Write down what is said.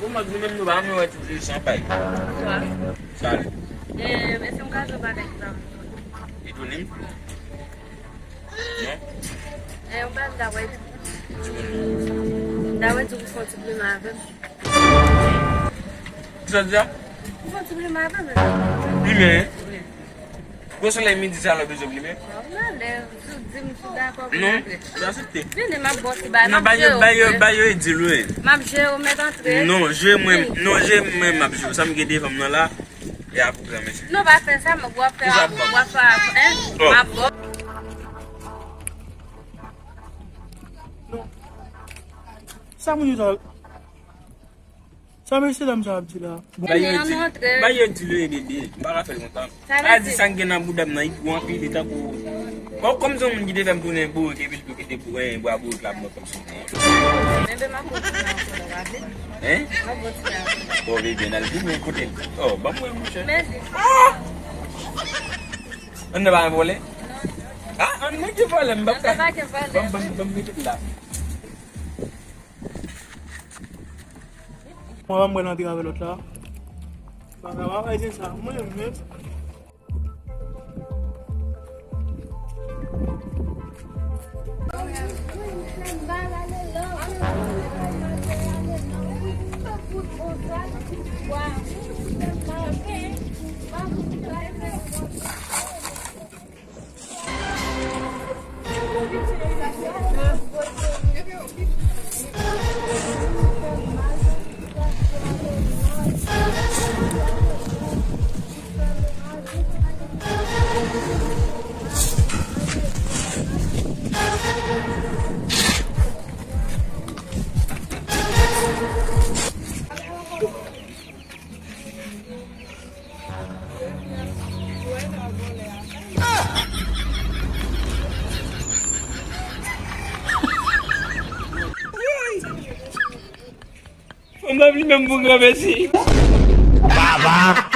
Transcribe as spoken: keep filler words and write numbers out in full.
Bon, mwen, nou menm, nou pa menm wè ti di san pay. Bonswa. Salut. E, èske m ka jwe bagay sa? Etonim? Non? E, yon bagay m ta wè. M ta wè di ou fè yon ti plimen avè m. Kisa w di a? Ou fè yon ti plimen avè m. Plimen? Wi. Gwo solèy midi sa la bezwen plimen? Ou alèz, ou di m sou dakò pou... Non, mwen aksepte. Vini, m ap ba w ti bagay. Non, m ap ba yo, ba yo, ba yo, e di l wi. M ap jere, ou mèt antre. Non, jere mwen, non, jere mwen, m ap jere. Sa m gen devan m nan la, e a pou granmesi. Non, pa fè sa, m ap fè, w ap fè, hein? M ap ba w. Sa moun yo ta Sa mesye dam sa ap di la? Ba yo di, ba yo di le bebe, m pa ka fè l kontan. Sa vle di sa m gen nan bouda m nan, li gwo anpil, li tankou, bon, kòm se yon moun ki te fè m tounen bourik, epi l tou kite pou, eh, bwa bourik la pou mwen kòm se yon... Bebe, m ap kontinye ankò, w ap vle? Hein? M ap kontinye ankò. Bon, bebe, n al vin mwen kote l. Oh, ban mwen, monchè. Mèsi. Ah! Ann nan pa vòlè? Non. Ah, ann nan ki vòlè, m p ap ka. Ann nan pa gen vòlè. Ban m, ban m, ban m mete l la. Mwen pa mwen antre avè lòt la. Bagay pa bay zen sa. Mwen menm. Fanm nan vle menm pou granmesi. Baba!